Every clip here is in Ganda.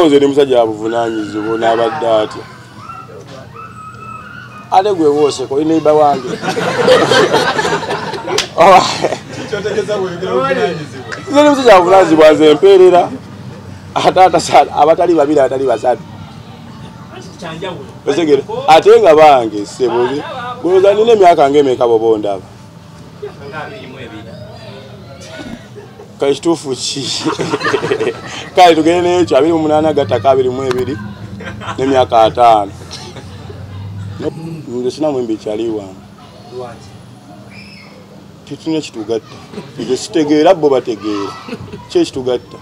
Nze ndi musajja abuvunaanyizibwa n'abadde atya. Ate gwe wooseka oli neighbor wange. Nze ndi musajja abuvunaanyizibwa, nze mpeerera ate abatali babiri abatali basatu. Otegera ate nga bange ssebo goloza nina emyaka ng'emeka bw'oba ondaba. Kale kituufu ki? Kale tugende n'ekyo 28 gattako 22 n'emyaka 50. Nze sina mwembi kyali wange. Tetulina kitugatta. Nze sitegeera bo bategeera. Ki ekitugatta?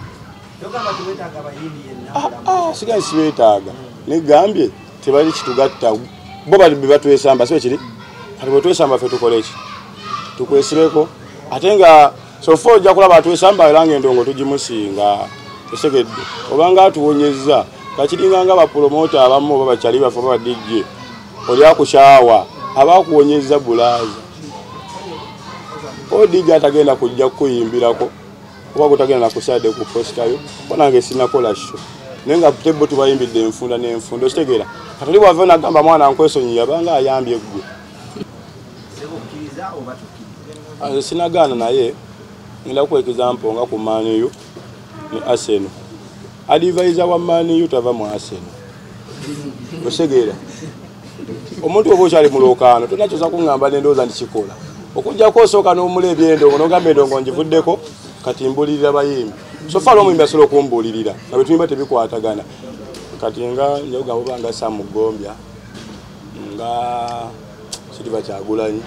Sigaye sibeetaaga. Negambye tebali kitugatta. Bo bali batwesamba si kiri? Kati bwe twesamba ffe tukole ki? Tukwesibeko. Ate nga so far ojja kulaba atwesamba era ng'endongo tugimusinga. Osegedde. Obanga atuwonyezza. Kakiringa nga bapromota abamu oba bakyali baffe oba ba DJ. Oli akukyawa aba akuwonyezza bulaaza. O DJ atagenda kujja kukuyimbirako oba gutagenda nakusadde ku postayo nange sinakola show. Naye nga tebbo tubayimbidde enfunda n'enfunda okitegeera. Kati oli bw'ava n'agamba mwana nkwesonyiye abanga ayambye ggwe. Nze sinagaana naye ngenda kuwa example nga ku Man U ne Arsenal. Advisor wa Man U tava mu Arsenal. Osegeera. Omuntu oba okyali mu lwokaano tolina ky'osobola kuŋŋamba n'endowooza nti kikola. Okuggyako osooka n'omula ebyendongo n'ogamba endongo ngivuddeko kati mbuulirira bayimbi. So far omuyimbi asobola okumbuulirira nga bwe tuyimba tebikwatagana. Kati nga nja kugamba oba nga Sam Gombya nga Silver Kyagulanyi.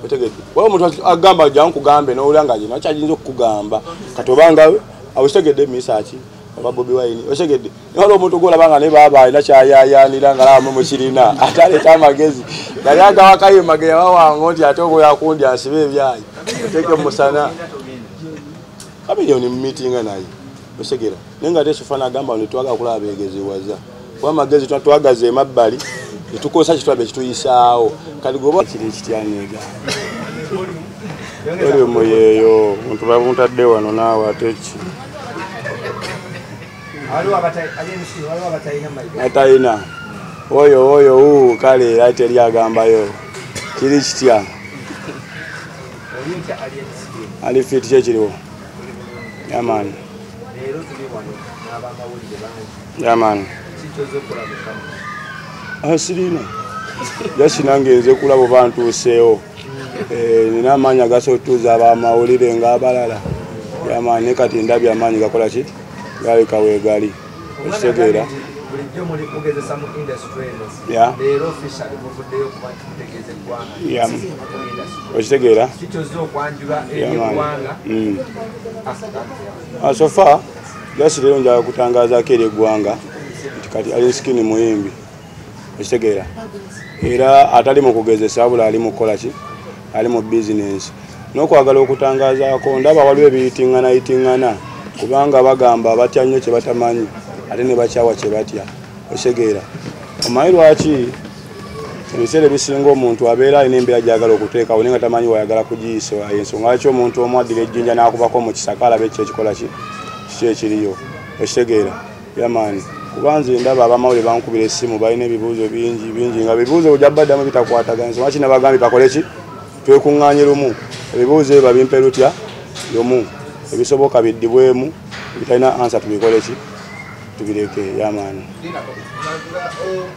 Otegedde. Waliwo omuntu agamba jangu nkugambe n'owulira nga alina ky'ayinza okukugamba. Kati obanga okitegedde Misaki oba Bobi Wine okitegedde. Naye waliwo omuntu gw'olaba nga naye baaba alina ky'ayaayaanira nga alaba mukirina ate aleeta amagezi. Yali agawa Kayima ge yabawango nti ate oba akundi asibe ebyayi oteeke mu musana. Kamiliyoni mu miitinga naye okitegera. Naye nga ate Sofa n'agamba nti twagala kulaba beegeziwaza. Kuba amagezi twagaza emabbali ne tukozesa kye tulaba ekituyisaawo. Kati gwe kiri kityaneega. Oli omuyeeyo omuntu bamuntadde wano naawe ate ki? Atalina. Oyo oyo kale era teri agambayo. Kiri kitya? Ali fit ki ekiriwo? Yamaani. Yamaani. Sirina. Jasi nange nze kulaba oba ntuuseewo. Nina amaanyi agasobola okutuuza abamawulire ng'abalala. Yamaani naye kati ndabye amaanyi gakola ki? Galabika weegali. Okitegeera. Bulijjo muli mugezesa mu industry eno. Leero officially muvuddeyo kuba nti mutegeeza eggwanga. Okitegeera. Kiki okwanjula eri eggwanga? So far, jasi leero njagala kutangazaako eri eggwanga nti kati Alien Skin muyimbi. Okitegeera. Era atali mu kugezesa wabula ali mu kukola ki? Ali mu bizinensi. N'okwagala okutangazaako ndaba waliwo ebiyitiŋŋanayitingana kubanga bagamba batya nnyo kye batamanyi ate ne bakyawa kye batya. Okitegeera. Omanyi lwaki ebiseera ebisinga omuntu abeera alina embeera gy'ayagala okuteekawo naye nga tamanyi w'ayagala kugiyisa. Ensonga lwaki omuntu omu addira ejjinja n'akubako mu kisaka alabe ki ekikola ki kiki ekiriyo. Okitegeera. Yamaani. Kuba nze ndaba abamawulire bankubira essimu balina ebibuuzo bingi bingi nga bibuuzo ojja baddamu bitakwatagana. Ensonga lwaki nabagambye bakole ki? Twekuŋŋaanye lumu. Ebibuuzo ebyo babimpe lutya? Lumu. Ebisoboka biddibwemu, ebitalina ansa tubikole ki? Tubireke. Yamaani.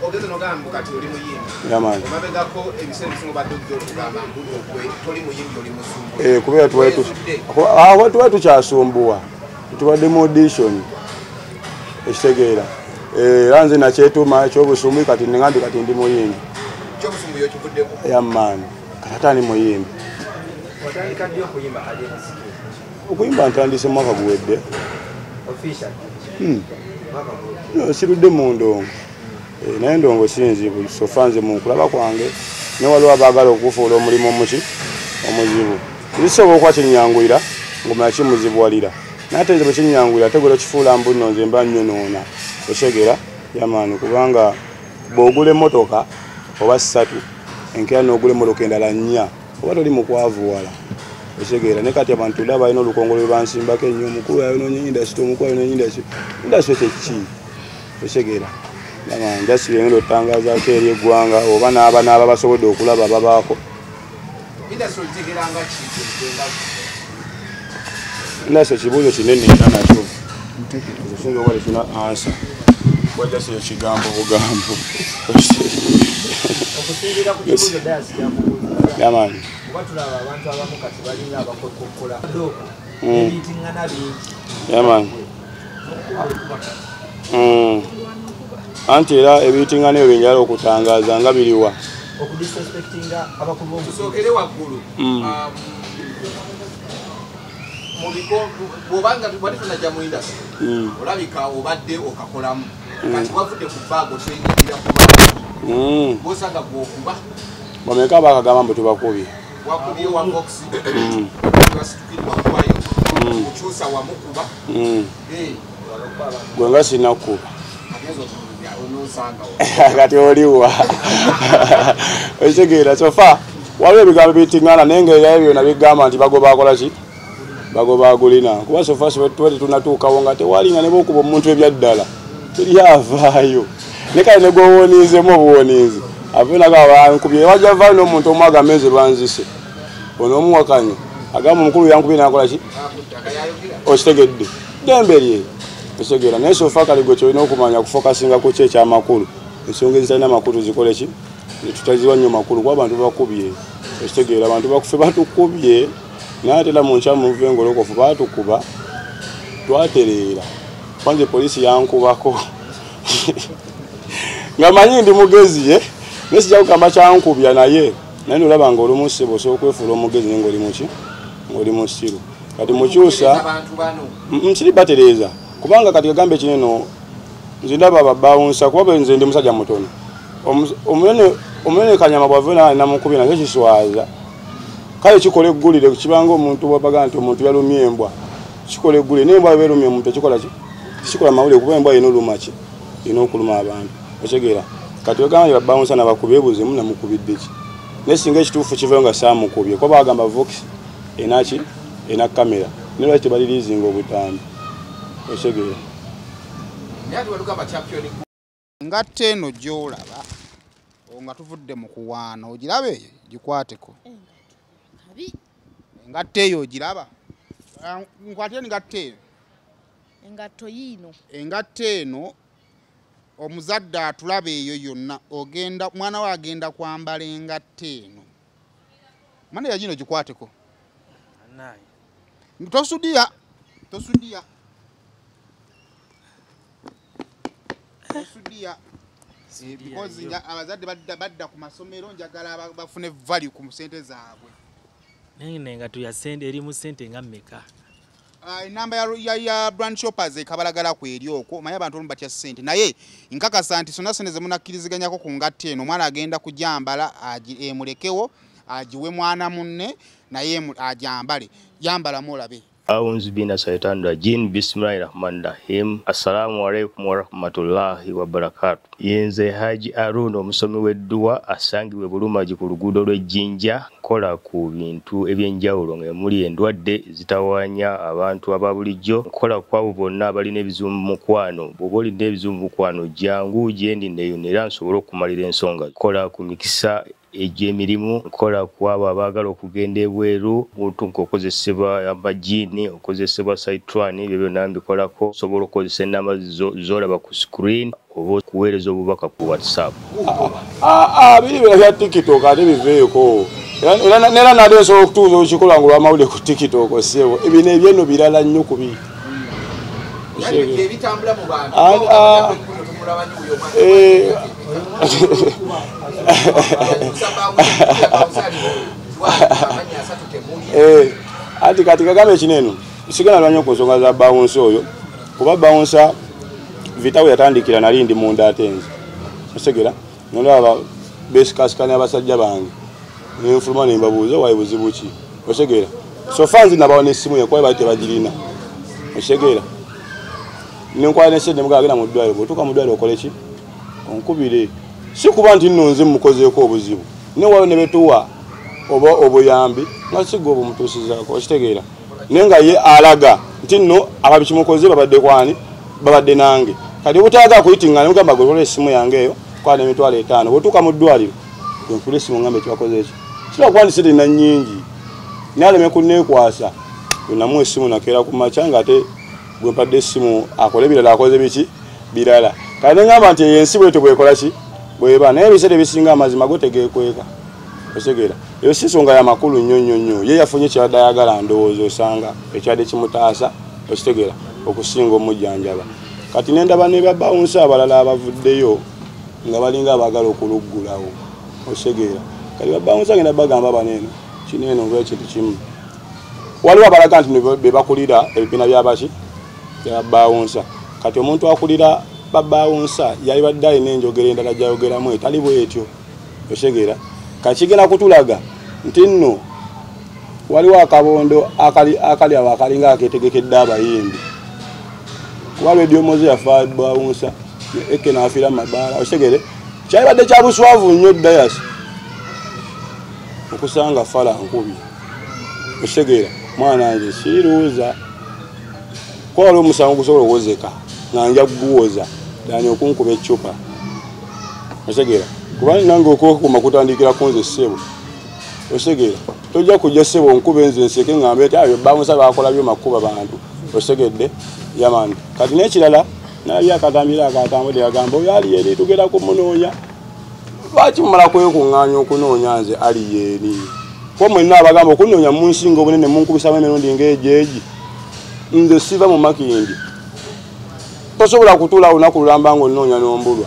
Ogeze n'ogamba kati oli muyimbi. Yamaani. Omabegako ebiseera ebisinga obadde ojja okugamba mbu gwe toli muyimbi oli musumbu. Kubeera tuba tukyasumbuwa. Tubadde mu audition. Ekitegeera. Era nze nakyetuuma eky'obusumbu kati ngambye kati ndi muyimbi. Eky'obusumbu y'okivuddeko? Yamaani. Kati ate ani muyimbi? Watandika ddi okuyimba Alien Skin? Okuyimba ntandise mwaka guwedde. Official? No, sirudde mu ndongo. Naye endongo si nzibu. Sofa nze mu nkulaba kwange ne waliwo abaagala okufuula omulimu omuki omuzibu. Nzisobola okuba kinnyanguyira ng'omala kimuzibuwalira. Naye ate nze bwe kinnyanguyira ate gwe tokifuula mbu nno nze mba nnyonoona. Okitegeera? Yamaani kubanga bw'ogula emmotoka oba 3 enkeera n'ogula emmotoka endala 4 oba toli mu kwavuwala. Okitegeera. Ne kati abantu ndaba balina olukongolo lwe bansimbako ennyo, omukulu ayonoonye industry, omukulu ayonoonye industry. Industry kye ki? Otegeera njasire ngenda otangazaako eri eggwanga oba n'aba n'aba basobodde okulaba babaako. Industry kibuuzo kinene era nakyo ekisinga okuba tekirina ansa wajja kigambo bugambo. Okusinziira ku kibuuzo Dayasi kyamubuuza, Yamani kuba tulaba abantu abamu kati balinga abakwekokkola ebiyitingana bingi. Yamani anti era ebiyitingana ebyo byenjala okutangaaza nga biriwa okudisrespectinga abakulu b'omusookere waggulu mu biko bw'obanga wali tonajja mu industry olabika obadde okakolamu kati wavudde ku baago toyingira ku baago bw'osanga gw'okuba bameka bakagamba mbu tubakubye wakubye wa box wasitukiri wakubayo okyusa wamukuba gwe nga sinnakuba kati oliwa okitegeera. Sofa waliwo ebigambo biyitingana naye ng'era byonna bigamba nti bagoba akola ki bagoba agulina kuba sofa tuba tetunnatuukawo nga tewali nga ne bw'okuba omuntu ebyaddala teryavaayo ne kale ne gw'owoninzeemu obuwoninzi ave naga bankubye wajja vaayo n'omuntu omu agambe nze banzise ono omuwakanya agamba omukulu yankubye n'akola ki okitegedde ddembe lye okitegeera. Naye sofa kale gwe kyolina okumanya kufokasinga ku ki ekyamakulu ensonga ezitalina makulu zikole ki tutaziwa nnyo makulu kuba abantu bakubye okitegeera. Abantu bakufe batukubye naye ate era mu nkya muve ngolokofu baatukuba twatereera kwanze poliisi yankubako nga manyi ndi mugezi naye sijja kugamba kyankubya naye nolaba nga olumu ssebo osobola okwefuula omugezi naye ng'oli muki ng'oli musiru. Kati mukyusa nkiri batereeza kubanga kati kagambe ekinene nze ndaba ababawunsa kuba nze ndi musajja mutono omunene kanyama bw'ava namukubye nakyo kiswaza kale kikola eggulire kibanga omuntu bw'abaga nti omuntu yalumye embwa kikola eggulire naye embwa bwerumye omuntu ekikola ki kikola mawulire kuba embwa erina oluma ki erina okuluma abantu okitegeera. Kati wegamba nti babawunsa nabakubye buzemu namukubidde ki naye singa ekituufu kivayo nga saamukubye kuba bagamba vox ena ki ena kamera naye lwaki tebaliriizinga obutambi okitegeera. Engatto eno gy'olaba nga tuvudde mu kuwaana ogiraba eyo gikwateko engatto eyo ogiraba nkwatire engatto eno engatto yiino engatto eno omuzadde atulaba eyo yonna ogenda mwana we agenda kwambala engatto eno mwana yagino gikwateko tosudiya tosudiya tosudiya because abazadde badda ku masomero njagala bafune value ku sente zaabwe. Naye engatto ya sente eri mu sente nga mmeka? Enamba ya brand shoppers ekabalagala ku eri okwo omanyi abantu olumu batya ssente naye nkakasa nti sonna sente ze munakkiriziganyako ku ngatto eno omwana agenda kujambala emulekewo agiwe mwana munne naye ajambale yambalamu olabe. A'udzu billahi shaitanir rajim. Bismillahirrahmanirrahim. Assalamu alaikum warahmatullahi wabarakatuh. Yenze Haji Aruna omusomi w'edduwa asangibwa Bulumagi ku luguudo lw'Ejjinja. Nkola ku bintu ebyenjawulo nga muli endwadde zitawaanya abantu aba bulijjo. Nkola ku abo bonna abalina ebizibu mu mukwano. Bw'oba olina ebizibu mu mukwano jangu gye ndi neeyune era nsobole okumalira ensonga. Nkola ku mikisa egy'emirimu, nkola ku abo abaagala okugenda ebweru, muntu ng'okozesebwa amajiini, okozesebwa saitwani, ebyo byonna mbikolako. Osobola okukozesa ennamba z'olaba ku screen oba okuweereza obubaka ku WhatsApp. Biri bira bya TikTok ate biveeko. Era nali nsobola okutuuza okikola ng'olwamawulire ku TikTok ssebo. Ebino ebyeno birala nnyo ku bi. Ebitambula mu bantu. Ati kati kagambe ekinene sigala lwanyo ku nsonga za bawunsa oyo kuba bawunsa vita we yatandikira nali ndi munda ate nze otegera nolaba besikasikana abasajja bange nenfuluma nembabuuza wayi buzibu ki otegera so fans nabawa n'essimu ye kuba bali tebagirina otegera nenkwala n'essente nemugamba genda mu ddwaliro bw'otuuka mu ddwaliro okole ki onkubire si kuba nti nno nze mukozeeko obuzibu naye waliwo ne betuwa oba obuyambi nga si gwe obumutuusizaako okitegeera naye nga ye alaga nti nno ababikimukoze babadde kwani babadde nange Kati obutayagala kuyitingana mugamba gwe kola essimu yange eyo kwala 50,000 bw'otuuka mu ddwaliro gwe nkula essimu ngambe ekibakoze ekyo kiba kuba nti sente nina nnyingi naye aleme kunneekwasa bwe namuwa essimu nakeera ku makya ng'ate gwe mpadde essimu akole birala akoze biki birala. Kale ne ŋŋamba nti eyo ensi bwetyo bwekola ki bweba naye ebiseera ebisinga amazima go tegeekweka otegeera. Eyo si nsonga ya makulu nnyo nnyo nnyo ye yafunye ky'abadde ayagala ndowooza osanga ekyadde kimutaasa okitegeera okusinga omujjanjaba. Kati ne ndaba ne babawunsa abalala abavuddeyo nga balinga abaagala okuluggulawo otegeera. Kati babawunsa ngenda bagamba bano eno kino eno oba ekintu kimu. Waliwo abalaga nti be bakulira ebibiina by'abaki by'abawunsa. Kati omuntu akulira babawunsa yalibadde alina enjogera endala gy'ayogeramu etali bw'etyo otegeera. Kati kigenda kutulaga nti nno waliwo akabondo akali awo akalinga akeetegekedde abayimbi. Kuba Radio Moze yafa bawunsa eke n'afiira mu mabaala otegeere. Kyalibadde kya buswavu nnyo Dayas okusanga Fala nkubi otegeera. Mwana nze siruuza kuba waliwo omusango gusobola okuwozeka nga nja kuguwoza dani okunkuba eccupa otegeera. Kuba nange okwekuuma kutandikira ku nze ssebo otegeera. Tojja kujja ssebo nkuba nze nseke ŋŋambe nti ayo bawunsa baakola byuma kukuba bantu otegedde yamani. Kati n'ekirala nalabye akatambira akatambudde yagamba oyo Alien tugenda kumunoonya. Lwaki mumala kwekuŋŋaanya okunoonya nze Alien? Ko mwenna abagamba okunoonya munsinga obunene munkubisamu emirundi ng'egyo nze siva mu Makindye. Tosobola kutuula lunaku lulamba ng'onoonya n'ombulwa.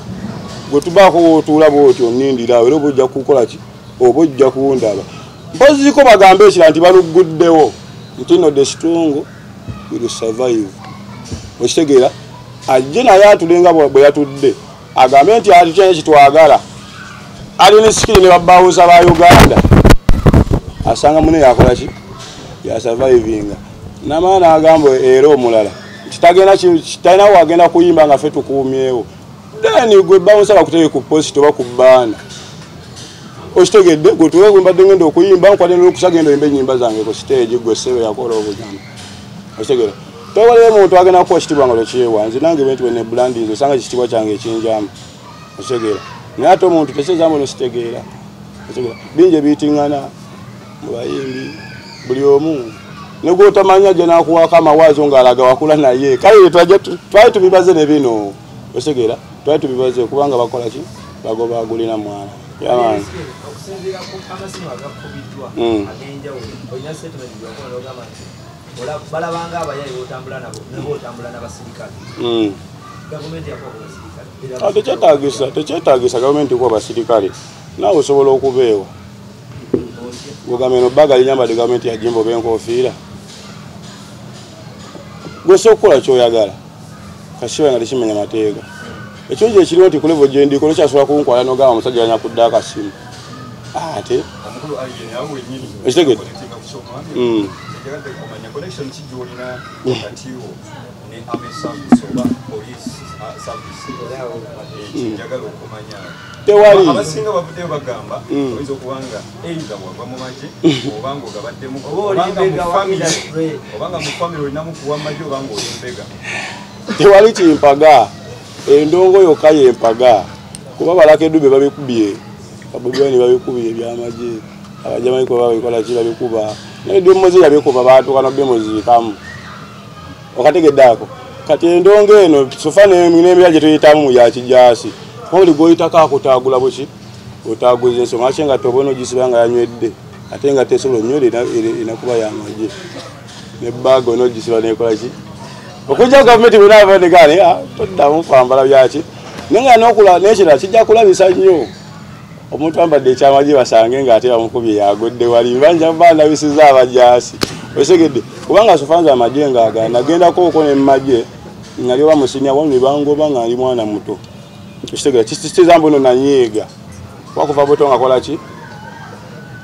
Gwe tubaako w'otuula bw'otyo onnindira awo era oba ojja kukola ki oba ojja kundaba. Mpoziko bagambe ekirala nti balugguddewo nti nno the strong will survive. Okitegeera ajje naye atule nga bwe yatudde agambe nti ati kyonna kitwagala Alien Skin ne babawunsa ba Uganda asanga munne yakola ki yasurvivinga. N'amala n'agamba era omulala nti tagenda talina wagenda kuyimba nga ffe tukuumyewo. Then gwe bawunsa bakuteeke ku post oba ku bbaana okitegedde gwe tuwe gwe mbadde ngenda okuyimba nkwate n'olukusa genda oyimbe ennyimba zange ku stage gwe ssebe yakola obujama okitegera. Tewaliwo muntu agenda kukuwa kitiibwa nga tokyewa. Nze nange bwe nti bwe nebrandinze osanga ekitiibwa kyange ekinjamu okitegera. Naye ate omuntu teseezaamu nositegeera okitegera. Bingi ebiyitingana mu bayimbi buli omu ne gw'otamanya ajja n'akuwaako amawaazo ng'alaga wakula naye. Kale twali tubibaze ne bino okitegera twali tubibaze kubanga bakola ki bagoba agulina mwana. Yamani. Okusinziira ku amasimu agakubiddwa ag'enjawulo olina statement gy'okola n'ogamba nti balabanga abayayi b'otambula nabo ne b'otambula n'abasirikale. Gavumenti yakuwa ku basirikale. Tekyetaagisa gavumenti kuwa basirikale. Naawe osobola okubeewa. Gugamba eno bbaga linyambadde gavumenti yagimba oba enkofiira. Gwe osobola okukola ky'oyagala kasiba nga tekimenya mateeka. Ekirungi ekiriwo nti ku level gye ndiko tokyasobola kunkwala n'ogamba omusajja yanyakudde akasimu. Ate ekitegedde. Tewali. Abasinga bavuddeyo bagamba oyinza okuba nga either wava mu magye oba ng'ogabaddemu oba nga mu family olinamu kuwa magye oba ng'oli mbega. Tewali kimpaga. Endongo yokka yempaga kuba balaka edube babikubye Bobi Wine babikubye ebyamagye Abajamaika babikola ki babikuba naye Moze yabikuba baatuuka n'obimuziikamu okategedde ako. Kati endongo eno sofa n'emibira gye tuyitamu ya kijaasi kuba buli gw'oyitako akutaagula buki otaaguza ensonga lwaki engatto oba onoogisiba nga yanywedde ate engatto esobola onywera erina kuba yamagye n'ebbaaga onoogisiba n'ekola ki okujja gavumenti bw'enaava toddamu kwambala byaki. Naye nga n'ekirala kijja kulabisa nnyo omuntu ambadde ekyamagye basange ng'ate bamukubye yagudde wali banja bandabisiza abajaasi otegedde. Kubanga sofa nze amagye ng'agala nagendako okwo ne mu magye nali oba musinya wano ne bangoba nga ndi mwana muto okitegeera. Kitegeeza mbu nno nanyiiga kuba kuva buto nga kola ki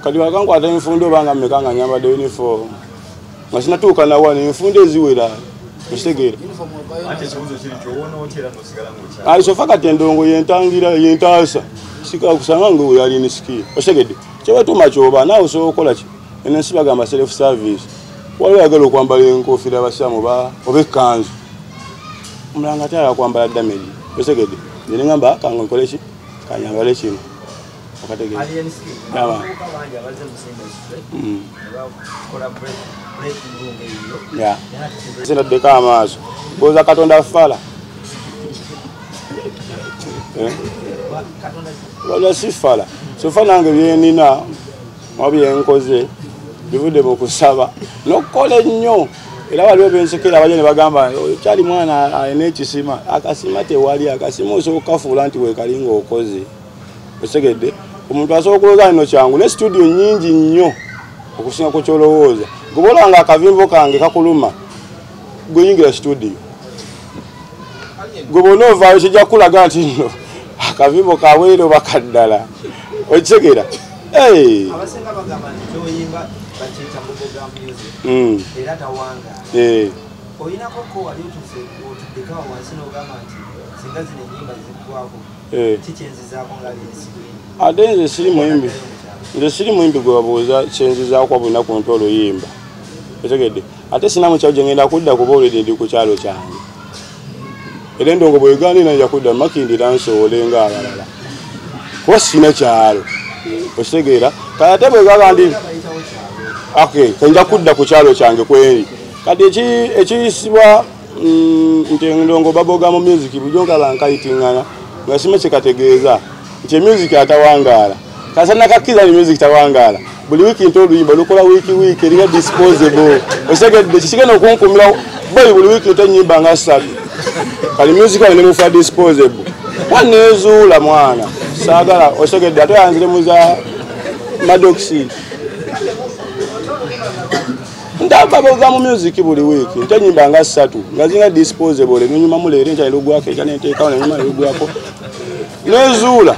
kati bakankwata enfundo oba nga mmeka nga nyambadde uniform nga sinatuuka na wano enfundo eziwera okitegeera. Ali sofa kati endongo yentangira yentaasa sikakusanga nga oyo Alien Skin otegedde. Kyebatuma kyoba naawe osobola okukola ki eno ensi bagamba self service. Waliwo ayagala okwambala enkofiira abasiraamu oba ekkanzu Omulanga ate kwambala damage. Osegedde. Nze ngamba kange nkole ki? Kanyambale kino. Okategeera. Alien Skin. Abavubuka bangi abazze mu industry. Bakola break ng'eyo. Yeah. Sinaddeko amaaso. Goza Katonda fala. Katonda si fala. So nange byenina oba byenkoze bivudde mu kusaba n'okukola ennyo. Era waliwo bensekera abajja ne bagamba kyali mwana alina ekisima. Akasima tewali, akasima osobola okukafuula nti weekali ng'okoze. Osegedde omuntu asobola okulowooza nno kyangu ne studio nnyingi nnyo okusinga ku ky'olowooza. Gwe bw'olaba nga akavimbo kange kakuluma, gwe yingira studio. Gwe bw'ona ovaayo kijja kukulaga nti nno akavimbo kaweere oba kaddala. Okitegeera? Abasinga bagamba nti ky'oyimba bakiyita bubblegum music. Era tawangaala. Olinako ko wali otuuse otuddeko awo wansi n'ogamba nti singa zino ennyimba ziggwako kikyenzizaako nga Alien Skin. Ate nze siri muyimbi. Nze siri muyimbi gwe babuuza kyenzizaako buli lunaku nti oluyimba. Otegedde? Ate sina mu kyalo gye ngenda kudda kuba already ndi ku kyalo kyange. Era endongo bw'egaana era nja kudda Makindye nsowole ng'abalala. Kuba sirina kyalo. Okitegeera? Kale ate bwe gamba ndi okay, nja kudda ku kyalo kyange kweri. Kati ekiyisibwa nti endongo bubblegum music bulijjo nkaba nkayitingana nga simanyi kye kategeeza nti music atawangaala. Kasana kakkiriza ni music tawangaala. Buli wiiki nti oluyimba lukola wiiki wiiki eringa disposable. Osegedde kikigenda okunkumira boyi buli wiiki nti ennyimba nga ssatu. Kali music wange ne mufa disposable. Kuba neezuula mwana. Saagala osegedde ate yanzire mu za Maddox. Ndaba bubblegum music buli wiiki nti ennyimba nga ssatu nga zinga disposable nenyumamu leero enkya erugwako enkya nenteekawo nenyuma erugwako. Neezuula.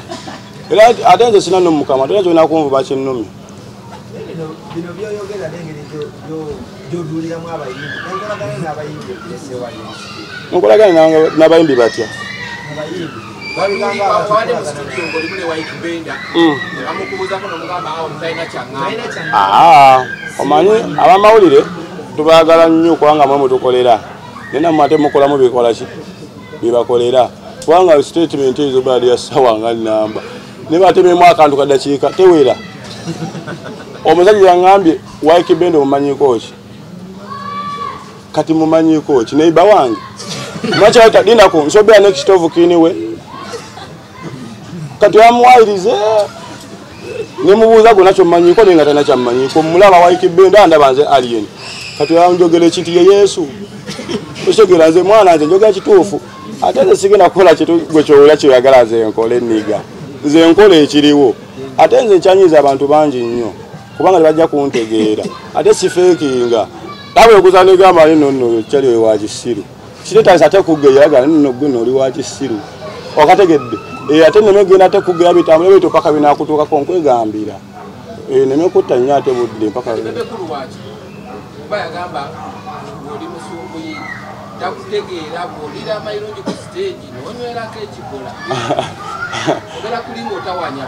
Era ate nze sina n'omukama ate kyolina kunvuba kinnumye. Bino by'oyogera n'engeri gy'oduuliramu abayimbi, enkolagana n'abayimbi ogireseewo Alien Skin. Nkolagana n'abayimbi batya? Abayimbi. Wabadde mu studio ng'olimu ne White Benda ne bamukubuuzaako n'omugamba awo talina ky'aŋŋamba. Omanyi abamawulire tubaagala nnyo kubanga mmwe mutukolera. Naye nammwe ate mukolamu bikola ki? Bibakolera. Kubanga statement ezo baali ya ssaawa nga nnamba. Ne batemyemu akantu kaddakiika tewera. Omusajja yaŋŋambye White Benda omumanyiiko ki? Kati mumanyiiko ki? Neighbor wange. Lwaki linako nsobera next of kin we. Kati yamuwayirize ne mubuuza gwonna ky'omumanyiiko naye nga talina ky'amumanyiiko. Mulaba White Benda ndaba nze Alien. Kati yanjogera ekintu ye Yesu. Otegeera nze mwana nze njogera kituufu. Ate nze sigenda kukola kintu gwe ky'owulira ky'oyagala nze nkole nniga. Nze nkola ekiriwo. Ate nze nkyanyiiza abantu bangi nnyo kubanga tebajja kuntegeera. Ate sifeekinga. Nawe okuza negamba nno nno kyali oyo wa kisiru. Kireetaasa ate kugeya nno gwe nno oli wa kisiru. Okategedde. Ate nneme genda ate kugeya bitambule bito paka binaakutuukako nkwegambira. Nneme kutta nnyo ate budde mpaka. Bebe Cool waaki? Kuba yagamba ng'oli musumbuyi takutegeera bw'oliira amayirungi ku siteegi n'onywerako ekikola. Obeera kuli ng'otawaanya.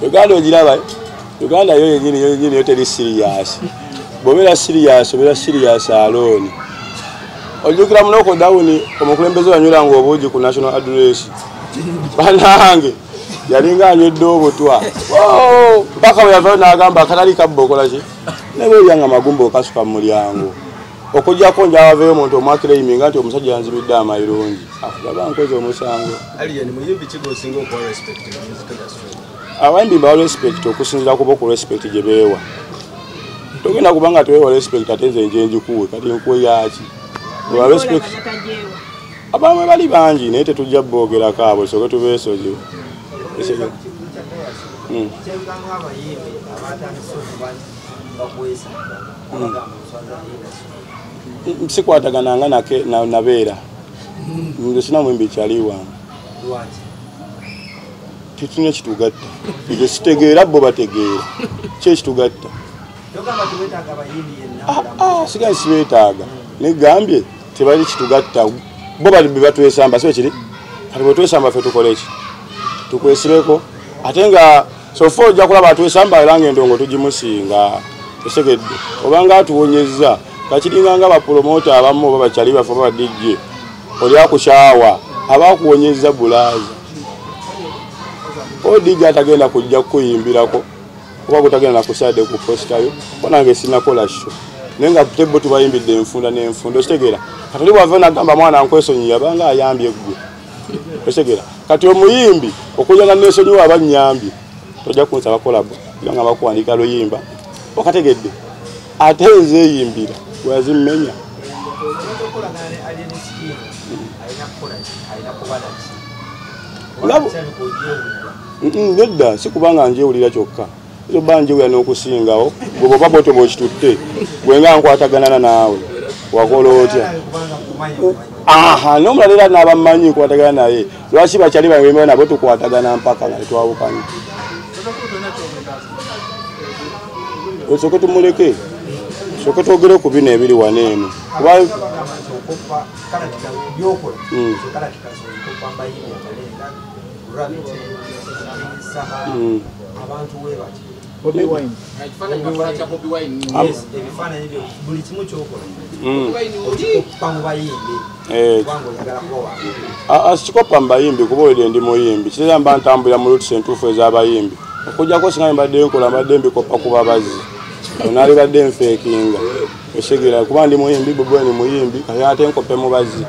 Uganda ogiraba? Uganda yo yennyini yo teri serious. Bw'obeera serious obeera serious alone. Ojjukira mu lockdown omukulembeze yanyweranga obuugi ku national address. Bannange yalinga anywedde obutwa. Mpaka bwe yavaayo n'agamba akatali kabba okola ki? Ne bw'olya nga amagumba okasuka mu mulyango. Okuggyako njavayo omuntu omwakireyiminga nti omusajja yanzibidde amayirungi. Gaba nkoze omusango. Alien muyimbi ki gw'osinga okuwa respect mu music industry? Abayimbi mbawa respect okusinziira ku bo ku respect gye beewa. Togenda kubanga teweewa respect ate nze nje njikuwe kati nkuwe yaaki? Wa respect abamu bali bangi naye tetujja boogerako abo soke tubeesonyiwe. Kyebikanga abayimbi abatandise okuba bakwesamba abagamba oswaza industry. Sikwatagananga nabeera. Nze sina muyimbi kyali wange. Lwaki? Tetulina kitugatta. Nze sitegeera bo bategeera. Ki ekitugatta? Togamba teweetaaga abayimbi yenna. Sigaye sibeetaaga. Negambye tebali kitugatta. Bo bali batwesamba si bwe kiri? Kati bwe twesamba ffe tukole ki? Tukwesibeko. Ate nga sofa ojja kulaba atwesamba era ng'endongo tugimusinga. Osegedde. Obanga atuwonyezza. Kakiringa nga bapromota abamu oba bakyali baffe oba ba DJ. Oli akushawa aba akuwonyeza bulaza. Odija atagenda kujja kuyimbirako kuba kutagenda nakusade ku postayo bonange sinakola show. Nenga tebo tubayimbidde enfunda n'enfunda okitegera. Kati oli bw'ava n'agamba mwana nkwesonyiye abanga ayambye ggwe. Okitegera. Kati omuyimbi okujja nga neesonyiwa aba nnyambye tojja kunsaba collabo nga bakuwandiika luyimba okategedde ate nze eyimbira bw'azimmenya. Nedda si kubanga njewulira kyokka. Oba njewulira n'okusingawo gwe bw'oba bw'otyo bw'okitutte gwe nga nkwataganana naawe wakola otya? Aha, n'omulala era n'aba mmanyi nkwatagana naye lwaki bakyali bange nabo tukwatagana mpaka nga tetwawukanye. Osooke tumuleke osooke twogere ku bino ebiri wano eno kuba Bobi Wine. Yes, ebifaananyi byo buli kimu ky'okola. Okikopa mu bayimbi. Kubanga oyagala kuba wange. Sikoppa mu bayimbi kuba olwo ndi muyimbi. Kitegeeza mba ntambulira mu routes entuufu ez'abayimbi. Okuggyako singa mbadde nkola mbadde mbikoppa ku babazi. Naalibadde nfeekinga. Osegeera kuba ndi muyimbi, Bobi Wine muyimbi, kati ate nkoppe mu bazzi.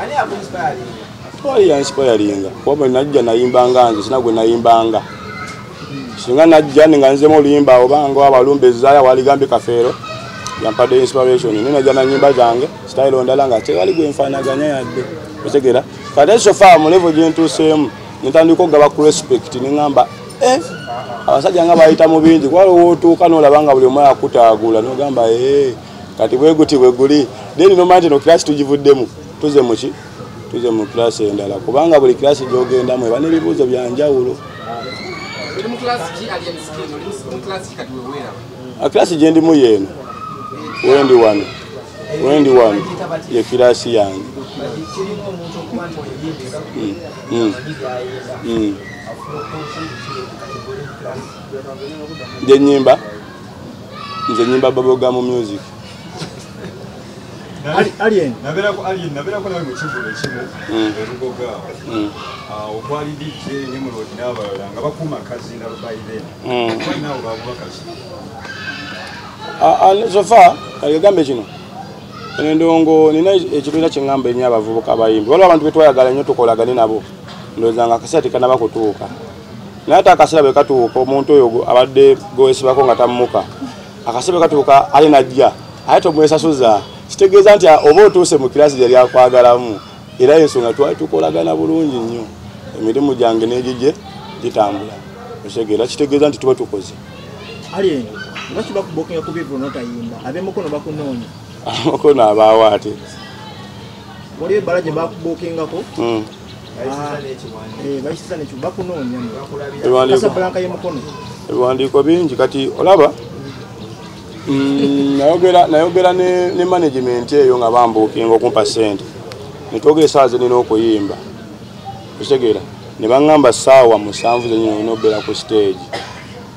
Ani akuinspiringa? Tewali yansipayalinga kuba bwe najja nayimbanga nze sina gwe nayimbanga. Singa najja nga nzemu oluyimba obanga abalumba ezzaaya waligambye Kafeero yampadde inspiration naye najja na nnyimba zange style ndala nga tewali gwe nfaanaganya yadde. Otegeera kati so far mu level gye ntuuseemu ne ntandika okugaba ku respect ne ŋŋamba abasajja nga bayita mu bingi kuba w'otuuka n'olaba nga buli omu akutaagula n'ogamba kati bwe guti bwe guli then nomanya nti no class tugivuddemu tuze mu ki? Tuze mu class endala kubanga buli class gy'ogendamu eba n'ebibuuzo bya njawulo. Class gye ndimu yeeno wendi wano ye class yange. Nze nnyimba bubblegum music. Alien nabeerako Alien nabeerako nawe mu kivulo ekimu erugoga okwali DJ Nimrod n'abalala nga bakuuma akazinda by then balina abo babubakaki. So far kagambe kino eno ndongo nina ekitundu kye ŋŋamba ennyo abavubuka abayimbi waliwo abantu be twayagala nnyo tukolagane nabo ndowooza nga akaseera tekanaba kutuuka naye ate akaseera bwe katuuka omuntu oyo abadde gwesibako nga tammuka akaseera bwe katuuka ali najja ate tomwesasuza kitegeeza nti oba otuuse mu kirasi gyali akwagalamu era ensonga twali tukolagana bulungi nnyo emirimu gyange n'egigye gitambula otegeera kitegeeza nti tuba tukoze. Alien lwaki bakubokinga ku bivvulu n'otayimba ab'emukono bakunoonya? Abamukono abaawo ate waliwo ebbala gye bakubokingako bayisiza n'ekiwandiiko bakunoonya Casablanca y'emukono. Ebiwandiiko bingi kati olaba nayogera ne management eyo nga bambuukinga okumpa ssente ne twogera essaawa ze nnina okuyimba otegeera ne baŋŋamba ssaawa 7 zennyini olina okubeera ku stage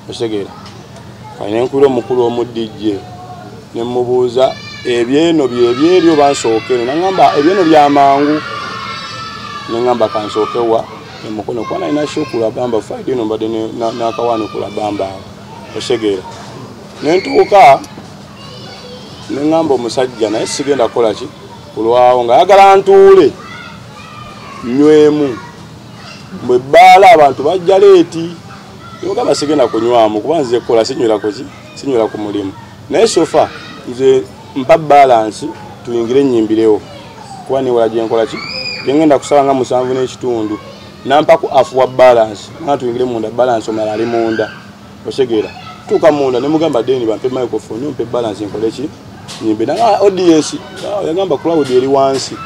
otegeera kale ne nkubira omukulu omu DJ ne mmubuuza ebyeno byebyeri oba nsooke eno naŋŋamba ebyeno bya mangu ne ŋŋamba kansooke wa emukono kuba nalina show ku Labamba Friday eno mbadde n'akawaani ku Labamba awo otegeera ne ntuuka ne ŋŋamba omusajja naye sigenda kukola ki kulwawo ng'ayagala ntuule nywemu bwe bbaala abantu bajja leeti ogamba sigenda kunywamu kuba nze kukola sinywera ku ki sinywera ku mulimu naye sofa nze mpa balance tuyingire ennyimbirewo kuba newala gye nkola ki gye ngenda kusaba nga 7.5 nampa ku afuwa balance nga tuyingire munda balance omulala ali munda otegeera tuuka munda ne mugamba deni bampe microphone mpe balance nkole ki nyimbe nanga audience yagamba crowd eri wansi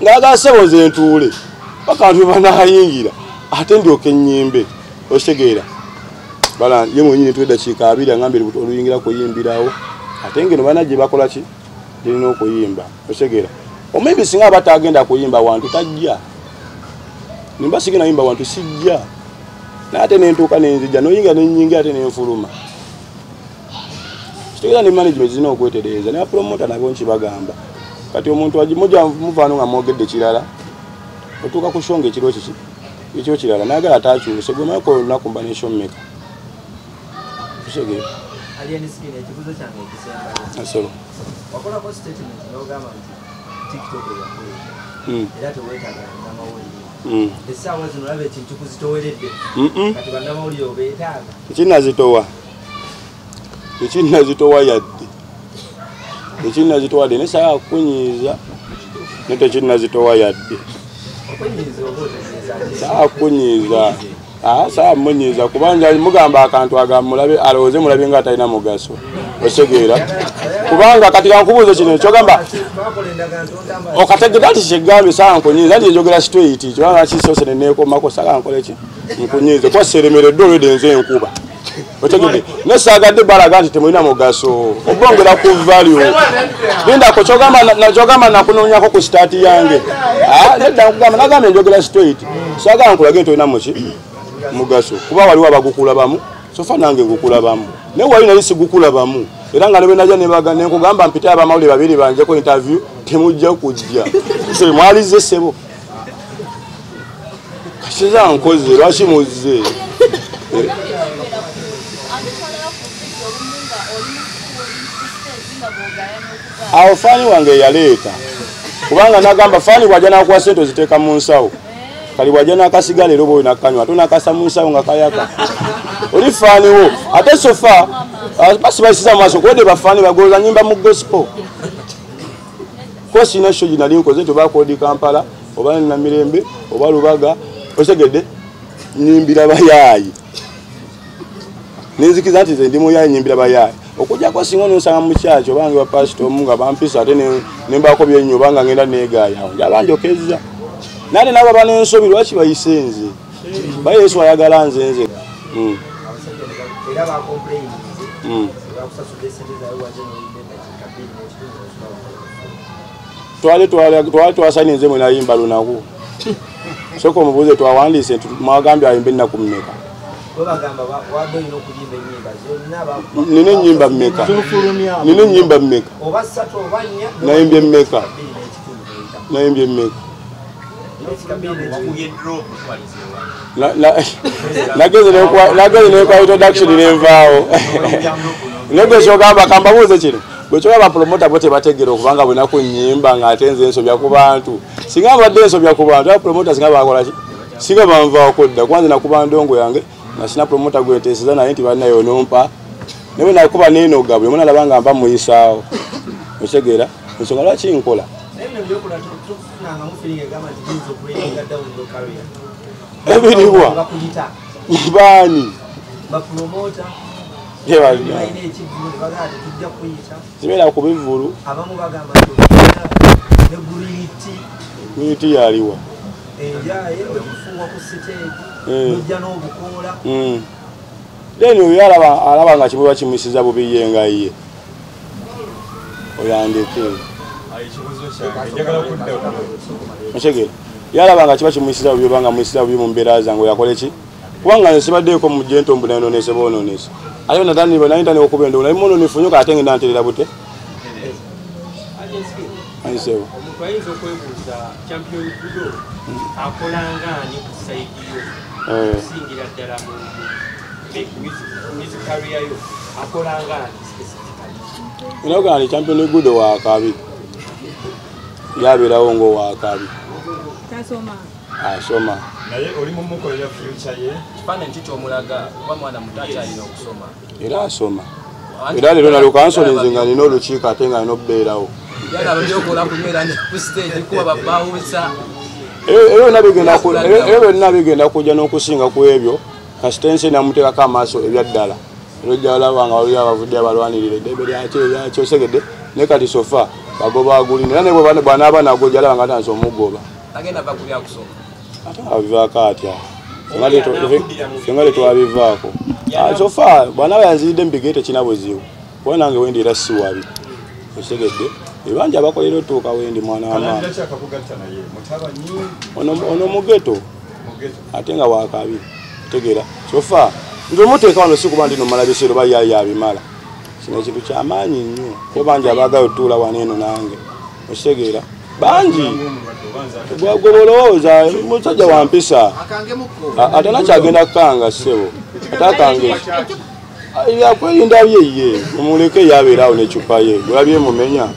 ng'ayagala ssebo nze ntuule paka abantu banaayingira ate ndyoke ennyimbe otegeera bala ye mwennyini tuwe eddakiika 2 angambye oluyingira kuyimbirawo ate ngeno bana gye bakola ki girina okuyimba otegeera omuyimbi singa aba tagenda kuyimba wantu tajja nimba sigenda yimba wantu sijja naye ate nentuuka nenzija noyingira nenyingira ate nenfuluma kitegeeza ne management zirina okwetereeza ne bapromota nabo nkibagamba Kati omuntu ajimuja muvano nga mwogedde kirala otuuka ku shonga ekiro kiki ekiro kirala nagala atakyuse gwe mayoko olunaku mba n'eshommeka tusegere. Alien Skin ekibuzo kyange ekisembayo. Asolo. Wakolako statement n'ogamba nti TikTok eyakuleeta era teweetaaga bannamawulire. Essaawa zino olaba ekintu kuzitoweredde. Kati bannamawulire obeetaaga. Ekinnazitowa. Ekinnazitowa yadde. Ekinnazitowa yadde ne saagala kukunyiiza ne tekinnazitowa yadde. Okunyiiza oba otegeeza ki? Saagala kukunyiiza. Saagala munyiiza kubanga mugamba akantu agamulabe alowooze mulabe nga atalina mugaso. Otegeera? Kubanga kati kankubuuze kino kyogamba okategedde nti kyegambye saagala nkunyiiza nti njogera straight kyobanga kisoose ne neekomako saagala nkole ki nkunyiize kuba seremereddwa olwedde nze enkuba. Otegedde? Ne saagadde balaga nti temulina mugaso obongera ku value. Lindako kyogamba nakunoonyako ku start yange. Nedda nkugamba nagambye njogera straight saagala nkulage nti olina muki mugaso kuba waliwo abagukulabamu sofa nange ngukulabamu naye wali nali sigukulabamu era nga ne bwe najja ne nkugamba mpite abamawulire babiri banjeko interview temujja kujja. So mwalize ssebo kasiza nkoze lwaki muzze? Awo faani wange yaleeta kubanga nagamba faani bw'ajja n'akuwa ssente oziteeka mu nsawo kali bw'ajja n'akasigala era oba oyo nakanywa ate onakasa mu nsawo nga kayaka oli faani wo ate sofa basi bayisiza mu maaso kuwedde bafaani bagooza nyimba mu gospel ko sirina show gye nali nkoze nti oba Kodi Kampala oba Namirembe oba Lubaga otegedde nyimbira bayaayi nenzikiriza nti nze ndi muyaayi nyimbira bayaayi okujjako singa onoosanga mu kyaki obange ba pasita omu nga bampisa ate ne mbaako byennywa obanga ngenda neegaaya awo njaba njokezza nate nabo baba n'ensobi lwaki bayise nze baye Yesu ayagala nze nze. Era bakomplaininze bakusasudde ssente zaabwe wazze n'oyimba eddakiika 2.5 osula. Twali twasaninze mwe nayimba lunaku sooka omubuuze twawandiise nti mwagambye ayimbe ennaku mmeka? Nina ennyimba mmeka? Nina ennyimba mmeka? Nayimbye mmeka? Nayimbye mmeka? Nageze nekuwa introduction nenvaawo. Naye kyogamba kambabuuze kino bwe kyogamba promota bo tebategeera okubanga bwenaku nnyimba ng'ate nze nsobya ku bantu singa mbadde nsobya ku bantu promota singa bakola ki singa banvaako dda kuba nze nakuba ndongo yange nga sina promota gwe nteeseza naye nti bannaye onompa naye bwe nakuba neenoga buli omu nalaba nga mpa muyisaawo. Otegeera? Ensonga lwaki nkola ebiriwa baani zibeera ku bivvulu green yaliwa then oyo alaba nga kimuba kimuyisiza bubi ye nga ye oyandeke. Otegeera? Yalaba nga kiba kimuyisiza bubi obanga muyisiza bubi mu mbeera zange oyakole ki kubanga nze sibaddeeko mu gento mbu nayonoonese boonoonese ate nayinta okuba endongo naye mwononefu nnyo ate ngenda nterera bute. Ayisewo. Omuntu ayinza okwebuuza Champion Gudo akola ng'ani ku sayidi yo okusingira ddala mu music career yo akola ng'ani specifically? Nogamba Champion Gudo wakabi yabeerawo ng'owakabi tasoma asoma naye oli mumukolera future ye kifaananyi ki ky'omulaga oba mwana muto akyalina okusoma era asoma era leero nalyoka nsolinze nga nina olukiiko ate nga nina okubeerawo yalaba byokola kunywera ne ku stage kuba babawusa ebyo byonna bigenda kujja n'okusinga ku ebyo kasita ensi namuteekako amaaso ebyaddala era ojja olaba nga waliwo abavudde abalwanirira eddembe lyakyo ebyakyo osegedde naye kati sofa bagoba agulina era ne bw'anaaba nago ojja alaba nga atandise omugoba agenda va ku byakusoma ate abivaako atya fenga tetwabivaako sofa bw'anaaba yanziridde mu bigere tekina buzibu kuba nange wendi era si wabi osegedde ebanja abakolera otuuka wendi mwana wa maama ono mugeto ate nga wakabi tegeera sofa nze omuteeka wano si kuba nti nomala biseera oba yaye abimala kino ekintu kyamaanyi nnyo kuba bangi abaagala otuula wano eno nange Okitegeera bangi gwegolowooza musajja wampisa ate nakyagenda kukanga ssebo atakange yakwerinda byeye omuleke yabeeraawo n'eccupa ye olabye mumenya.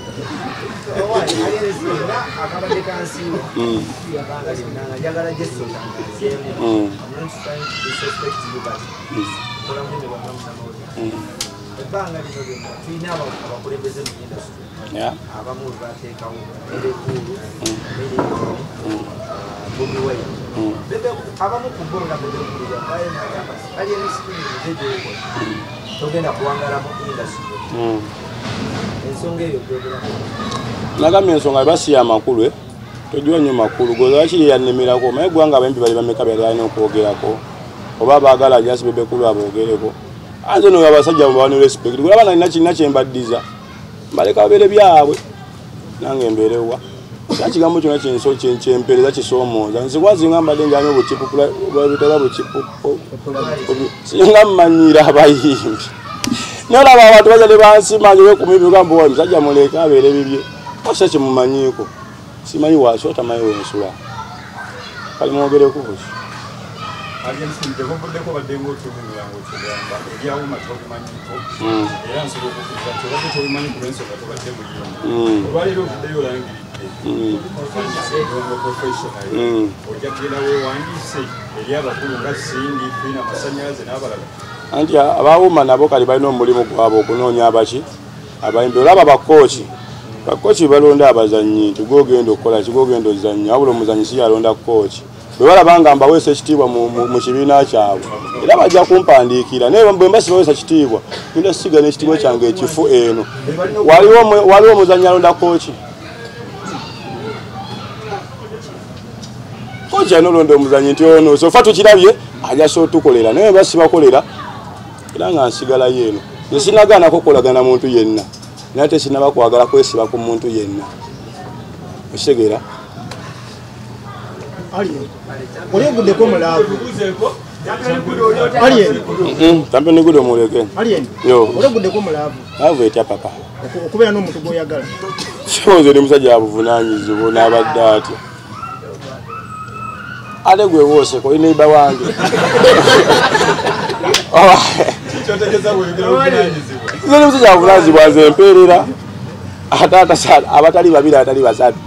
Ebbanga lino lyonna tulina abakulembeze mu industry abamu bateekawo Bebe Cool, Bobi Wine. Abamu ku bo nga Bebe Cool yavaayo n'agamba Alien Skin nze gy'okola togenda kuwangala mu industry. Ensonga eyo gyogerako. Nagambye ensonga basi ya makulu togiwa nnyo makulu goza lwaki yannemerako omanyi eggwanga abayimbi bali bameka byali alina okwogerako oba baagala just Bebe Cool aboogereko. Anze no abasajja mubane respect kulaba nalina kirina kye mbaddiza mbaleka babeere byabwe nange mbeerewa kigambo kyonna kyenso kyempeereza kisoomooza nzikwazinga mbadde njanya obukipu bitaba bukipu singa mmanyira abayimbi naye olaba abantu baja ne bansimanyi wekumibigambo wa musajja muleke abeere bibye osa kyemumanyiiko simanyi waaki otamanyi wensula kali mwogereko buki. Alien Skin tebuvuddeko badde ng'otunyumira ng'otugamba ebyawuma tobimanyiiko era nsobola okukkiriza nti obadde tobimanyi ku lw'ensonga tobadde muyimbi olwaleero ovuddeyo olangiridde ndongo professional ojja kugenda weewandiise eri abakulu nga Cindy, Fina, Amasannyalaze n'abalala. Anti abawuma nabo kali balina omulimu gwabwe okunoonya abaki abayimbi olaba bakooki bakooki balonda abazannyi nti gwogenda okukola ki gwogenda ozannya wabula omuzannyi si yalonda kooki bwe balaba nga mbaweesa ekitiibwa mu kibiina kyabwe era bajja kumpandiikira naye bwe mba sibaweesa kitiibwa ngenda siga n'ekitiibwa kyange ekifu eno. Waliwo omuzannyi alonda kooki kooki alina olonda omuzannyi nti ono sofa tukirabye ajja so otukolera naye mba sibakolera era nga nsigalayo eno. Nze sinagaanako kukolagana muntu yenna naye ate sinaba kwagala kwesiba ku muntu yenna okitegeera. Alien, oli oguddeko mu laavu. Alien, Champion Gudo muleke. Alien, oli oguddeko mu laavu. Laavu etya papa? Okubeera n'omuntu gw'oyagala. Nze ndi musajja abuvunaanyizibwa n'abadde atya. Ate gwe wooseka oli neighbor wange. Kyotegeeza bw'oyogera obuvunaanyizibwa. Nze ndi musajja abuvunaanyizibwa nze mpeerera ate abatali babiri abatali basatu.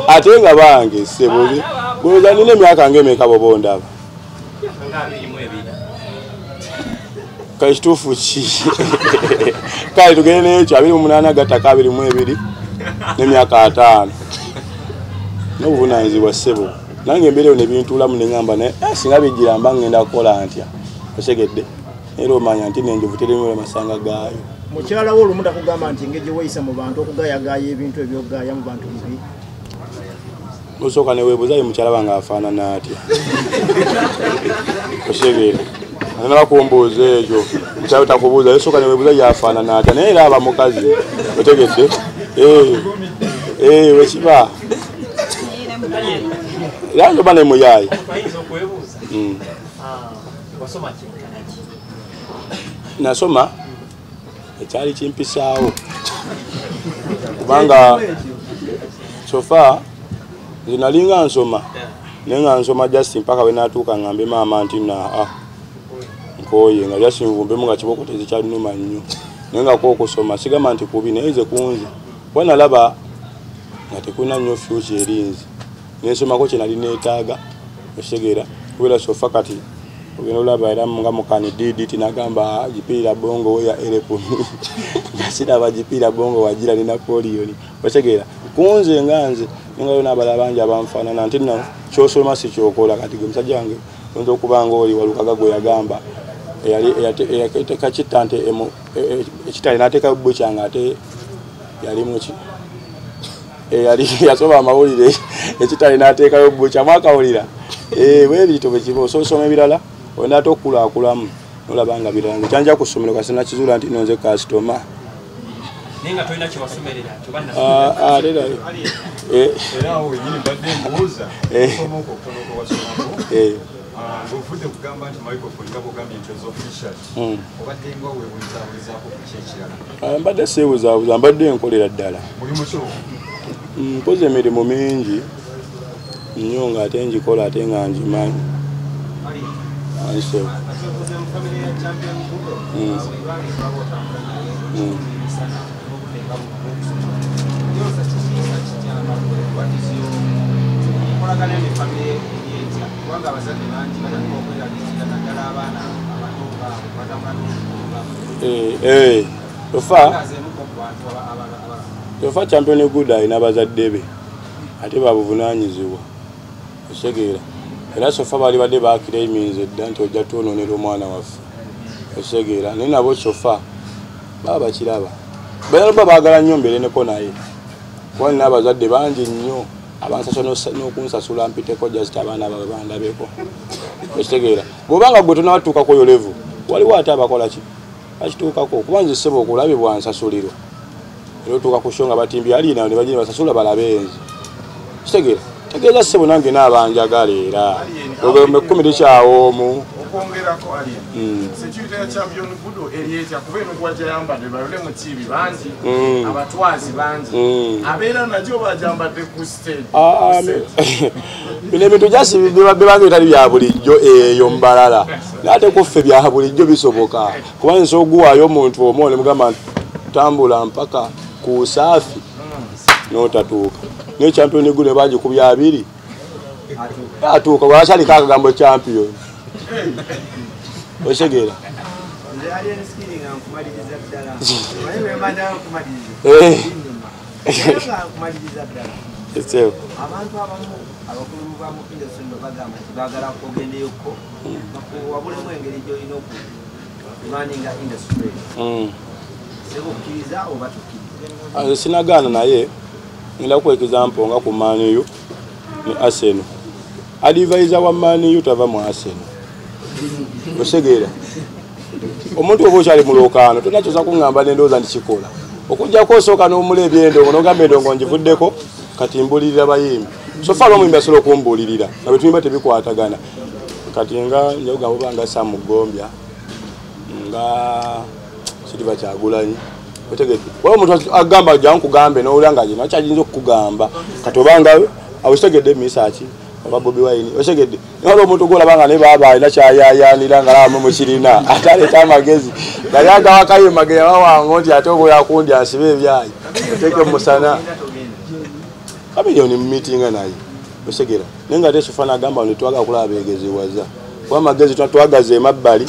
Ate nga bange ssebo bw'oza nina emyaka ng'emeka bw'oba ondaba kale kituufu ki kale tugende n'ekyo 28 gattako 22 n'emyaka 5 n'obuvunaanyizibwa ssebo nange embeera eyo ne bintuulamu ne ŋŋamba naye singa bijjira mba ŋŋenda kukola ntya osegedde era omanya nti n'enjovu teremera masanga gaayo. Mukyala wo olumu takugamba nti engeri gye weeyisa mu bantu okugayagaaya ebintu eby'okugaaya mu bantu bibi? Osooka ne weebuuza ye mukyala wange afaanana atya? Osegeera atanaba kumbuuza ekyo mukyala we takubuuza osooka ne weebuuza ye afaanana atya naye era aba mukazi otegedde wekiba era njoba ne muyaayi. Nasoma ekyali kimpisaawo kubanga sofa nze nalinga nsoma naye nga nsoma just mpaka we natuuka ngambe maama nti naa nkooye nga just nvumbemu nga kibooko tezikyannuma nnyo naye nga kwokusoma sigamba nti kubi naye nze kunze kuba nalaba nga tekulina nnyo future eri nze nensomako kye nali neetaaga okitegeera kubeera sofa kati ogenda olaba era nga mukani DDT nagamba gipiira bongo weya erepumi nga siraba gipiira bongo wagira ne Napoleon okitegeera kunze nga nze nengayo n'abalala bangi abanfaanana nti nno ky'osoma si ky'okola kati gwe musajja wange oyinza okuba nga oli Walukaga gwe yagamba eyateeka kitta nte ekitale n'ateekayo bukya nga ate yali muki eyali yasoma amawulire ekitale n'ateekayo bukya mwakawulira bwe bityo bwe kiba osoma ebirala olina ate okukulaakulaamu nolaba nga birala nze kyanja ku ssomero kasi nakizuula nti nno nze kasitoma. Naye nga tolina kye wasomerera Era awo wennyini mbadde mbuuza okusoma okwo okutono kwe wasomako Ng'ovudde kugamba nti microphone nga bw'ogambye nti oza official, obadde nga weebuuzaabuuzaako ku ki ekirala? Mbadde seebuzaabuza, mbadde nkolera ddala. Mulimu ki? Nkoze emirimu mingi nnyo ng'ate ngikola ate nga ngimanyi. Tofa Champion Gudo alina bazadde be ate babuvunaanyizibwa, osegeera. Era sofa baali badde baakiraiminze dda nti ojja twonoonera omwana waffe, osegeera. Naye nabo sofa baba bakiraba, balaba baagala nnyo mbeereneko naye, kuba nina abazadde bangi nnyo abansasula n'okunsasula mpiteko just abaana baabwe bandabeko, okitegeera. Bw'obanga gwe tonabatuukako yo level, waliwo ate abakola ki bakituukako, kuba nze ssebo okulabibwa nsasulirwa. Era otuuka ku show nga batimbye alina ne bagenda basasula balabe nze, kitegeera. Tegeeza ssebo nange n'abanjagala era ogamba ekkumi likyawo omu. Okwongerako Alien, security ya Champion Gudo eri etya? Kuba emiguwa gy'ayambadde balole mu TV bangi, abatwazi bangi, abeera nagyo bagyambadde ku stage. Bino ebintu jasi bibanga bitali bya bulijjo eyo mbalala, naye ate ku ffe bya bulijjo bisoboka, kuba nsobola oguwaayo omuntu omu ne mugamba nti tambula mpaka ku Saafi n'otatuuka. Naye Champion Gudo bagikubya abiri atuuka, bwakyaliko akagambo Champion, osegeera. Abantu abamu abakulu ba mu industry bagamba nti baagala kugendeyoko wabulemu engeri gy'olina okurunninga industry. Sebo okkiriza oba tokkiriza? Sinagaana, naye ngenda kuwa example nga ku Man U ne Arsenal. Advisor wa Man U tava mu Arsenal, osegeera. Omuntu oba okyali mu lwokaano tonakyosa kuŋŋamba nendowooza nti kikola, okuggyako osooka n'omula ebyendongo n'ogamba endongo ngivuddeko kati mbulirira bayimbi. So far omuyimbi asobola okumbuulirira nga bwe tuyimba tebikwatagana. Kati nga njagamba oba nga Sam Gombya nga Silver Kyagulanyi, otegedde. Waliwo omuntu agamba jangu nkugambe n'owulira nga gino akyayinza okukugamba, kati obanga awekitegedde Misaki oba Bobi Wine, otegedde. Naye waliwo omuntu gw'olaba nga ne baaba alina kyayaayaanira nga alaba mukirina ate aleeta amagezi naye agawakayo magezi abawango nti ate oba yakundi asibe ebyayi oteeke mu musana. Kamiliyoni mu miitinga naye, otegera. Naye nga ate sofa n'agamba nti twagala kulaba beegeziwaza, kuba amagezi twagaza emabbali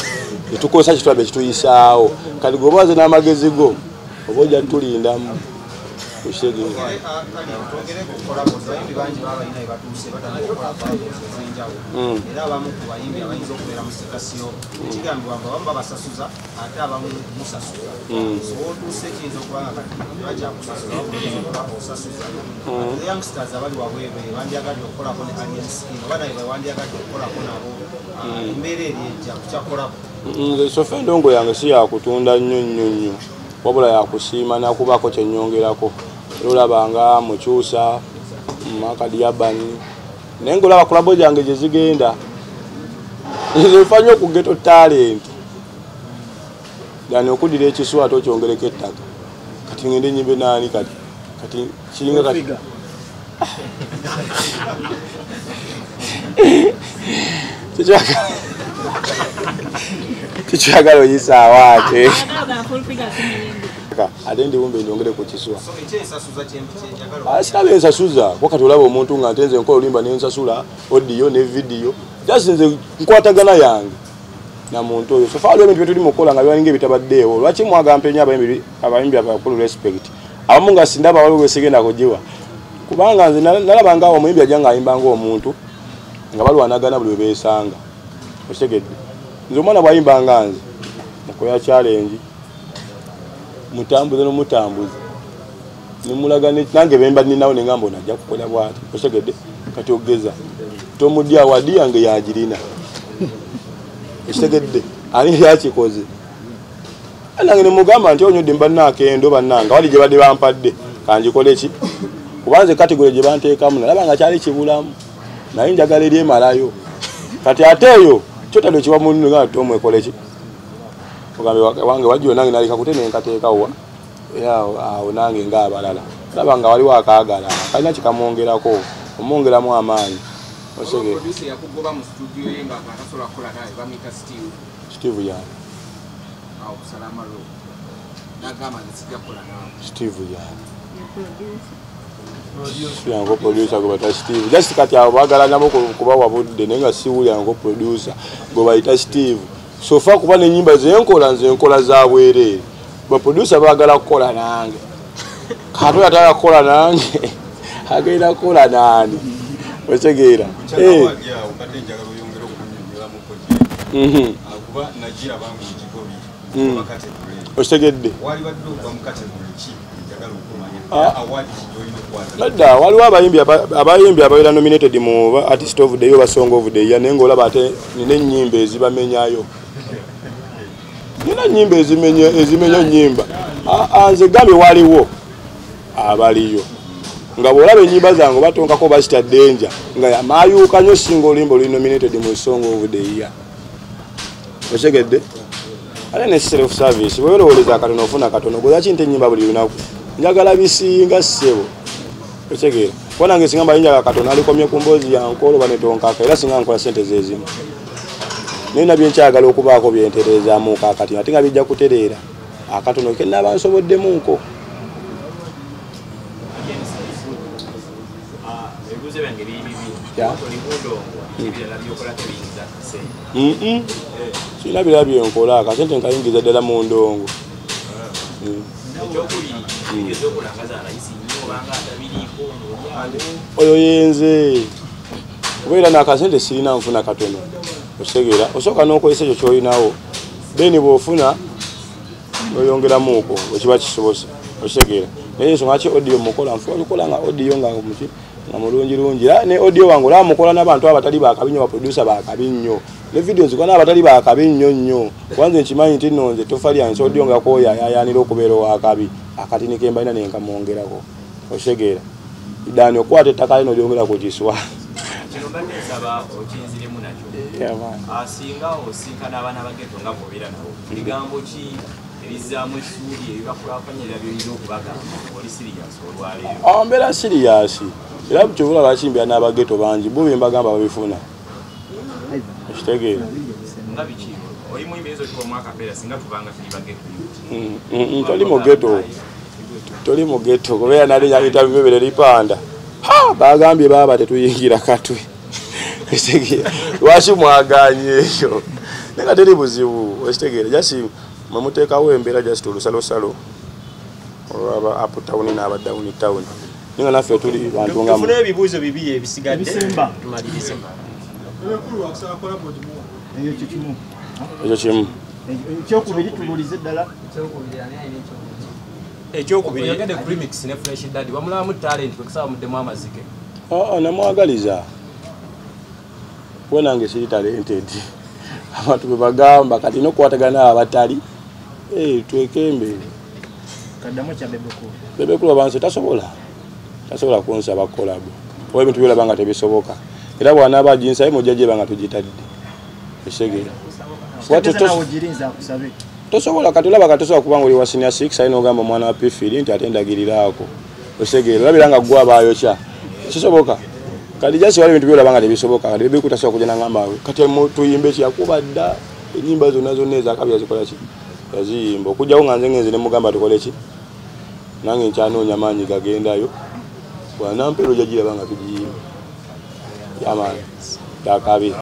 ne tukozesa kitulabe ekituyisaawo. Kati gwe oba waze n'amagezi go oba ojja tulindamu, okitegeera. Abayimbi bangi baba balina bebatuuse batandika okukola collabos ez'enjawulo, era abamu ku bayimbi abayinza okubeera mu sitasiyo ekigambibwa nti abamu babasasuza ate abamu musasuza. So w'otuuse kiyinza okuba nga kati tebakyakusasula wabula oyinza okuba osasuza. The youngsters abali wabweru bandyagadde okukolako ne Alien Skin oba naye bandyagadde okukolako nabo, embeera eri ejja kukyakolako. Nze sofa endongo yange si yakutunda nnyo nnyo nnyo, wabula yakusiima nakubaako kye nnyongerako. Era olaba nga Mukyusa, Makadiyabani, naye ng'olaba kulabo gyange gye zigenda. Nze nfa nnyo ku ghetto talent, yani okuddira ekiswa ate okyongereko ettaka. Kati ngende nnyimbe naani kati? Kati kiringa kati Tikyagala oyisaawo ate ate ndiwumbe nyongere ku kiswa. Siraba ensasuza kuba kati olaba omuntu nga nte nze nkola oluyimba nensasula audio ne video, just nze nkwatagana yange na muntu oyo. So far waliwo ebintu bye tuli mu kukola nga bibalinga ebitabaddeewo. Lwaki mwagampa ennyo abayimbi abakulu respect, abamu nga sindaba waliwo gwe sigenda kugiwa, kubanga nze nalaba nga omuyimbi ajja ng'ayimba ng'omuntu nga balwanagana buli we beesanga, okitegedde. Nze omwana bw'ayimba nga nze mukola challenge, mutambuze n'omutambuze nemulaga nange bemba ninawo ne ngamba ono ajja kukola bw'ati, okitegedde. Kati ogeza tomudya awadi yange yagirina, okitegedde, ani yakikoze. Nange ne mugamba nti onyodde mba nnaakendo bannange wali gye badde bampadde kanjikole ki, kuba nze kategole gye banteekamu nalaba nga kyali kibulamu, naye njagala eri emalayo. Kati ate eyo kyotadde kiwa munno nga tomwekole ki ogambe wange wajjo nange nalika kutene nkateekawa era awo nange ng'abalala olaba nga waliwo akaagala kalina kikamwongerako omwongeramu amaanyi. Producer yakugoba mu studio ye nga atasobola kukola naye bamuyita Steve. Steve yani awo Salama Road nagamba nti sijja kukola nawe. Steve yani yango producer gwe bayita Steve. Just kati abo baagala nabo kubawa budde naye nga siwulyango producer gwe bayita Steve. So far kuba n'ennyimba ze nkola nze nkola za bwereere. Baproducer baagala kukola nange. Kato yatala kukola nange agenda kukola nani? Otegeera. Otegedde. Nedda waliwo abayimbi ababeera nominated mu artist of the year oba song of the year naye ng'olaba ate nina ennyimba ezibamenyayo. Nina ennyimba ezimenya ennyimba. Nze gambye waliwo abaliyo nga bw'olaba ennyimba zange batonkako basita danger nga yamayuuka nnyo singa oluyimba oluli nominated mu song of the year. Otegedde? Ate ne self service bw'olowoleza akatono ofuna katono goza ki nti ennyimba buli lunaku njagala bisinga ssebo. Otegeera? Kuba nange singa mba njagala katono alikomye ku mboozi yankola oba netonkaka era singa nkola ssente zeezimu. Naye nabyo nkyagala okubaako byentereezaamu kaakati ate nga bijja kutereera akatono ke nnaaba nsoboddemuko. Ebibuuzo byange biri bibiri. Ebirala by'okola tebiyingiza kasente. Sirina birala bye nkola akasente nkayingiza ddala mu ndongo. Ekyokubiri ezokola nga za layisi nnyo obanga atabiriiko ng'olyawo. Oyo yenze kubeera n'akasente sirina nfuna katono. Otegeera? Osooka n'okozesa ekyo ky'olinawo then bw'ofuna n'oyongeramuuko bwe kiba kisobose. Otegeera? Naye ensonga ki audio mukola nfuba okukola nga audio nga muki nga mulungi lungi era ne audio wange olaba mukola n'abantu abatali bakabi nnyo baproducer bakabi nnyo ne video nzikola n'abatali bakabi nnyo nnyo kuba nze nkimanyi nti nno nze tofali yange audio nga kooyo ayayaanira okubeera owakabi akatini ke mbalina ne nkamwongerako. Otegeera? Ddaani okukwata ettaka lino lyongera ku kiswa. Kino mbadde nsaba okinziremu nakyo. Singa osinkana abaana ba ghetto nga bw'obeera nabo bigambo ki ebizzaamu essuubi ebibakulaakulanya era by'olina okubagamba oli serious olwaleero? Mbeera serious era kyova olaba lwaki mbeera n'abageto bangi bo bye mbagamba babifuna. Okitegeera? Nga biki? Oli muyimbi oyinza otuwa akapeera singa tubanga tuli ba ghetto youth. Toli mu ghetto. Toli mu ghetto kubeera nali nyabita bibere lipanda. Bagambye baaba tetuyingira katwe. Okitegeera? Lwaki mwagaanye eyo? Naye nga teri buzibu. Okitegeera? Just mwe muteekawo embeera just olusalosalo olwaba up town n'aba down town. Naye nga naffe tuli bantu nga tufune ebibuuzo bibiri ebisigadde tumalirize. Ekyo kimu. Ekyo kimu. Ekyokubiri tubuulize ddala. Ekyokubiri oyogedde ku remix ne Fresh Daddy wamulabamu talent kwe kusaba muddemu amazike. Namwagaliza. Kuba nange siri talented. Abantu bwe bagamba kati n'okukwatagana abatali twekembe. Kaddamu kya Bebe Cool. Bebe Cool abansi tasobola. Tasobola kunsaba collab. Oba ebintu byolaba nga tebisoboka. Era bw'anaaba aginsaye mujja gyeba nga tugitadde. Otegeera? Tosobola kati olaba kati tosobola kubanga oli wa senior 6 aye n'ogamba omwana wa P3 nti ate ndagiriraako. Otegeera? Olabira nga ggwe abaayokya. Kisoboka? Kati just waliwo ebintu byolaba nga tebisoboka. Kati Bebe Cool tasobola kujja n'angamba kati tuyimbe ki yakuba dda ennyimba zonna zonna ezakabi yazikola ki? Yaziyimba. Okugyawo nga nze ngenze ne mugamba tukole ki? Nange nkyanoonya maanyi gagendayo. Bw'anampeera ojja giraba nga tugiyimba. Yamaanyi. Yakabi.